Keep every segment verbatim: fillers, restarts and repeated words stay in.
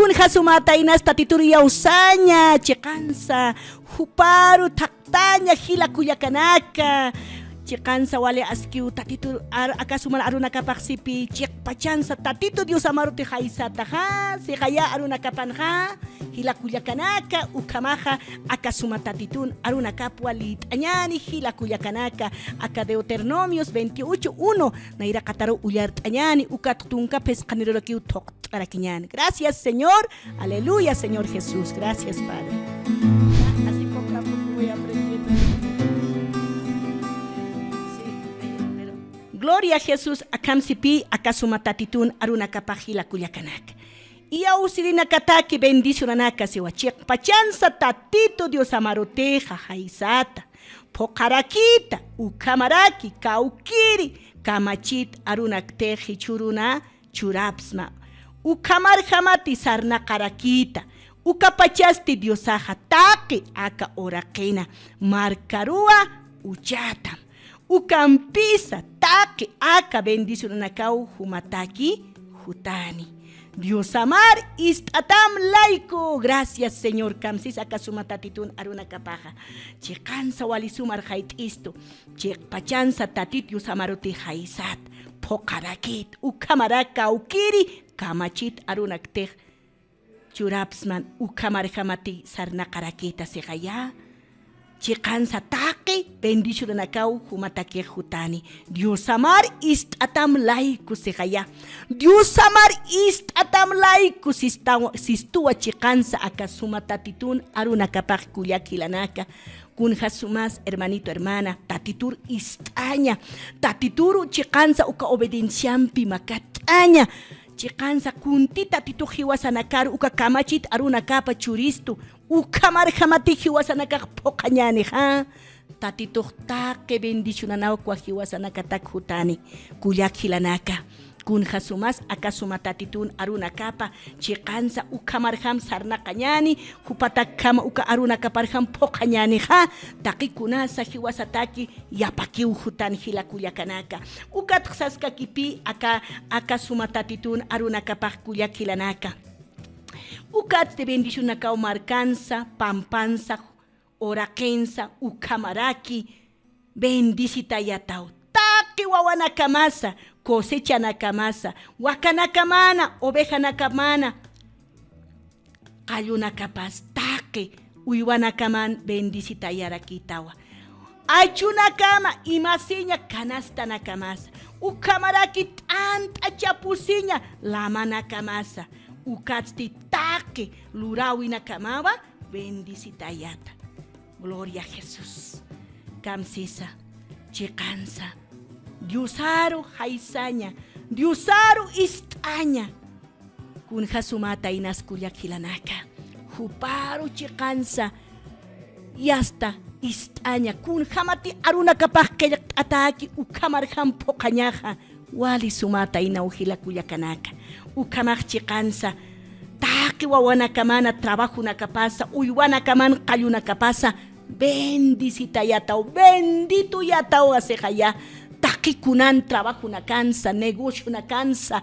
Jasumata inas Tatitur iyawsaña, chiqansa, juparu thaqtaña, jila kullakanaka. Chiqansa wali askiw Tatitur ar-, aka sumar arunakapax sipi, chiqpachansa Tatitu Dios amaruti jaysataxa, siqaya arunakapanxa, jila kullakanaka, ukhamaxa, aka suma Tatitun arunakapwa lït'añani, jila kullakanaka, aka Deuteronomios veintiocho uno, nayraqataru ullart'añani, ukat tunka phisqanirurakiw thuq t'arakiñan. Gracias, Señor. Aleluya, Señor Jesús. Gracias, Padre. Así poco a poco voy aprendiendo. Sí, pero Gloria a Jesús, akham sipi, aka suma Tatitun arunakapaj jila kullakanaka. Iyawsirinakataki bendicionanaka siwa, chiqpachansa Tatitu Dios amarutixa jaysata, phuqharakita, ukhamaraki, kawkiri, kamachit arunaktix jichhüruna, churapsma. Ukhamarjamati sarnaqarakita. Ukapachasti Diosaxa taqi aka uraqina markaruwa uchatam. Ukampisa taqi aka bendicionanakaw jumataki jutani. Diosamar ist'atam layku. Gracias, Señor. Kamsis aka suma Tatitun arunakapaxa. Chiqansa wali sumar jayt'istu. Chiqpachansa Tatit Dios amaruti jaysat, phuqharakit, ukhamarak kawkiri, kamachit arunaktix churapsman, ukhamarjamati sarnaqarakita siqaya. Chiqansa taqi bendicionanakaw jumatakix jutani. Diosamar ist'atam layku siqaya. Diosamar ist'atam layku sistaw-, sistuwa chiqansa aka suma Tatitun arunakapax kullak jilanaka. Kunjasumas, hermanito, hermana, Tatitur ist'aña, Tatituru chiqansa uka obedienciampi makat'aña, chiqansa kunti Tatitux jiwasanakaru uka kamachit arunakapa churistu, ukhamarjamati jiwasanakax phuqhañänixa, Tatitux taqi bendicionanawkwa jiwasanakatak jutani, kullak jilanaka. Kunjasumas aka suma Tatitun arunakapa, chiqansa ukhamarjam sarnaqañäni, jupatakham uka arunakaparjam phuqhañänixa, taqi kunasa jiwasataki yapakiw jutan jila kullakanaka. Ukatx saskakipï aka, aka suma Tatitun arunakapax kullak jilanaka. Ukatsti bendicionakaw markansa, pampansa, uraqinsa, ukhamaraki bendicitayataw. Taqi wawanakamasa, cosechanakamasa, wakanakamana, ovejanakamana, qallunakapas, taqi uywanakaman bendicitayarakitawa. Achunakama, imasiña canastanakamasa, ukhamaraki t'ant'a chapusiña lamanakamasa, ukatsti taqi luräwinakamawa bendicitayata. Gloria a Jesús. Kamsisa, chiqansa, Diosaru jaysaña, Diosaru ist'aña. Kunjasumata inas kullak jilanaka, juparu chiqansa, yasta ist'aña, kunjamati arunakapax qillqt'atäki, ukhamarjam phuqhañaxa, wali sumata inaw jila kullakanaka. Ukhamax chiqansa, taqi wawanakamana trabajonakapasa, uywanakaman qallunakapasa, bendicitayataw, benditoyataw asixaya, taqi kunan trabajonakansa, negocionakansa,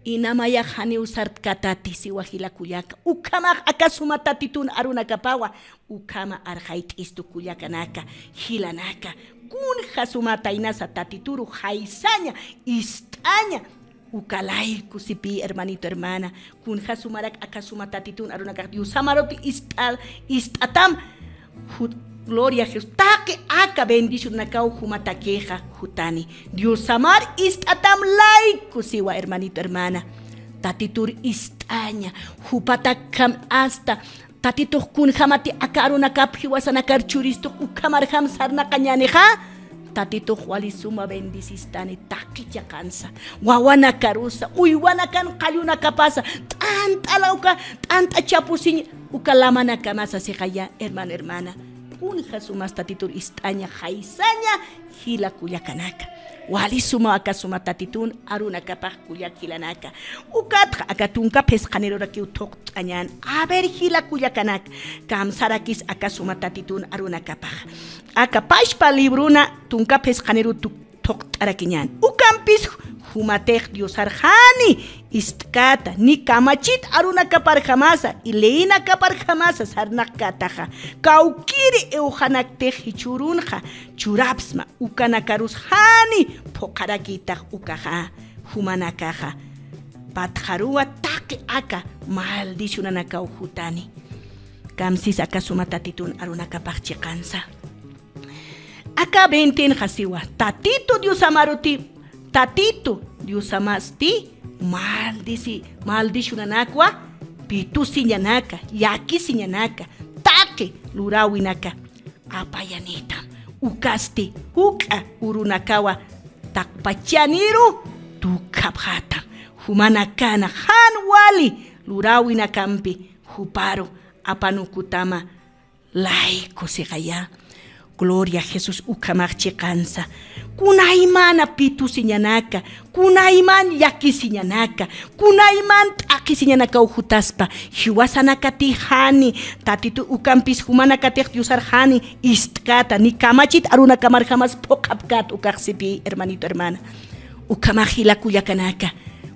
inamayax janiw sartkatati siwa jila kullaka. Ukhamax aka suma Tatitun arunakapawa, ukhama arxayt'istu kullakanaka, jilanaka. Kunjasumata inasa Tatituru jaysaña, ist'aña, uka layku sipï, hermanito, hermana. Kunjasumarak aka suma Tatitun arunakax Diosamarut ist'a-, ist'atam. Ju-, gloria a Jesús. Taqi aka bendicionakaw jumatakixa jutani. Diosamar ist'atam layku siwa, hermanito, hermana. Tatitur ist'aña, jupatakham asta Tatitux kunjamati aka arunakap jiwasanakar churistux ukhamarjam sarnaqañänixa, Tatitux wali suma bendicistani taqi chiqansa, wawanakarusa, uywanakan qallunakapasa, t'ant'ala uka, t'ant'a chapusiñ uka lamanakamasa siqaya, hermano, hermana. Kunjasumas Tatitur ist'aña, jaysaña, jila kullakanaka. Wali suma aka suma Tatitun arunakapax kullak jilanaka. Ukatxa aka tunka phisqanirurakiw thuqt'añän. A ver, jila kullakanak, kamsarakis aka suma Tatitun arunakapax. Aka pachpa libruna tunka phisqaniru tu-, thuqt'arakiñän. Ukampis jumatix Diosarxani ist'kata, ni kamachit arunakaparjamasa, y leyinakaparjamasa sarnaqkataxa. Kawkiri iwxanaktix jichhürunxa churapsma, ukanakarus jani phuqharakïtax ukaxa, jumanakaxa. Patxaruwa taqi aka maldicionanakaw jutani. Kamsis aka suma Tatitun arunakapax chiqansa. Aka veintenxa siwa, Tatitu Diosamaruti, Tatitu Diosamasti maldisi-, maldicionanakwa, pitusiñanaka, llakisiñanaka, taqi luräwinaka apayanïtam. Ukasti juk'a urunakawa taqpachaniru tukhapxätam. Jumanakana jan wali luräwinakampi juparu apanukutama layku sixaya. Gloria a Jesús. Ukhamax chiqansa. Kunaymana pitusiñanaka, kunayman llakisiñanaka, kunayman t'aqhisiñanakaw jutaspa, jiwasanakatï jani, Tatitu ukampis jumanakatix Diosar jani ist'kata, ni kamachit arunakamarjamas phuqhapkät ukax sipï, hermanito, hermana. Ukhamax jila kullakanaka,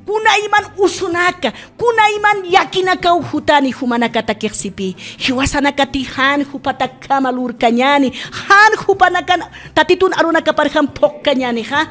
kunayman usunaka, kunayman llakinakaw jutani jumanakatakix sipï. Jiwasanakatï jan jupatakkama lurkañäni, jan jupanakan Tatitun arunakaparjam phuqkañänixa.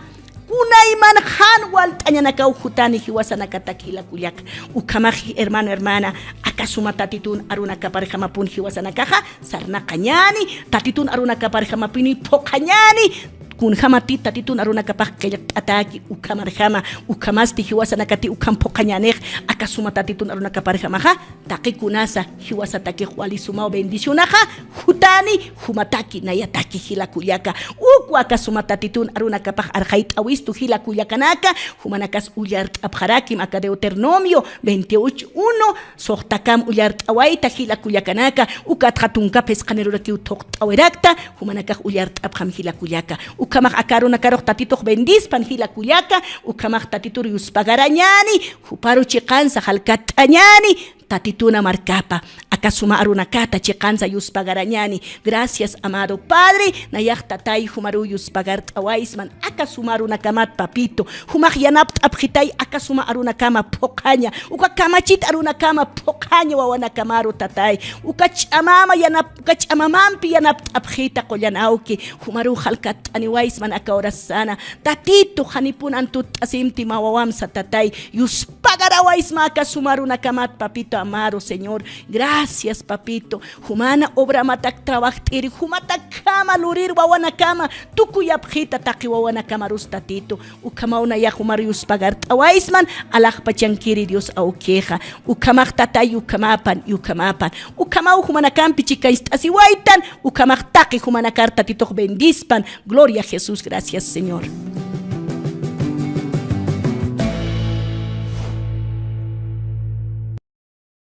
Kunayman jan walt'añanakaw jutani jiwasanakatak jila kullaka. Ukhamax, hermano, hermana, aka suma Tatitun arunakaparjamapun jiwasanakaxa sarnaqañäni, Tatitun arunakaparjamapuni phuqañäni, kunjamati Tatitun arunakapax qillqt'atäki ukhamarjama, ukhamasti jiwasanakati ukham phuqañänix, aka suma Tatitun arunakaparjamaxa, taqi kunasa jiwasatakix wali sumaw bendicionaxa jutani, jumataki nayataki jila kullaka. Ukwa aka suma Tatitun arunakapax arxayt'awistu jila kullakanaka, jumanakas ullart'apxarakim aka Deuteronomio veintiocho uno, suxtakam ullart'awayta jila kullakanaka, ukatxa tunka phisqanirurakiw thuqt'awirakta, jumanakax ullart'apxam jila kullaka. Ukhamax aka arunakarux Tatitux bendispan jila kullaka, ukhamax Tatitur yuspagarañäni, juparu chiqansa jalkatt'añäni, Tatituna markapa, aka suma arunakata chiqansa yuspagarañäni. Gracias, amado Padre, nayax Tatay jumaru yuspagart'awaysman, aka suma arunakamat, papito. Jumax yanapt'apxitay aka suma arunakama phuqaña, uka kamachit arunakama phuqaña wawanakamaru, Tatay. Uka ch'amama yanap-, uka ch'amamampi yanapt'apxita qullan awki, jumaru jalkatt'aniwaysman aka urasana. Tatito, janipun antutt'asimti mä wawamsa, Tatay. Yuspagarawaysma aka suma arunakamat, papito amado, Señor. Gracias, papito. Jumana obramatak trabajt'iri, jumatakkama lurir wawanakama tukuyapxita taqi wawanakamarus, Tatito. Ukhamaw nayax jumaru yuspagart'awaysman, alaxpachankiri Dios awkixa. Ukhamax Tatay, ukhamapan, ukhamapan. Ukhamaw jumanakampi chikancht'asiwaytan, ukhamax taqi jumanakar Tatitux bendispan. Gloria a Jesús, gracias, Señor.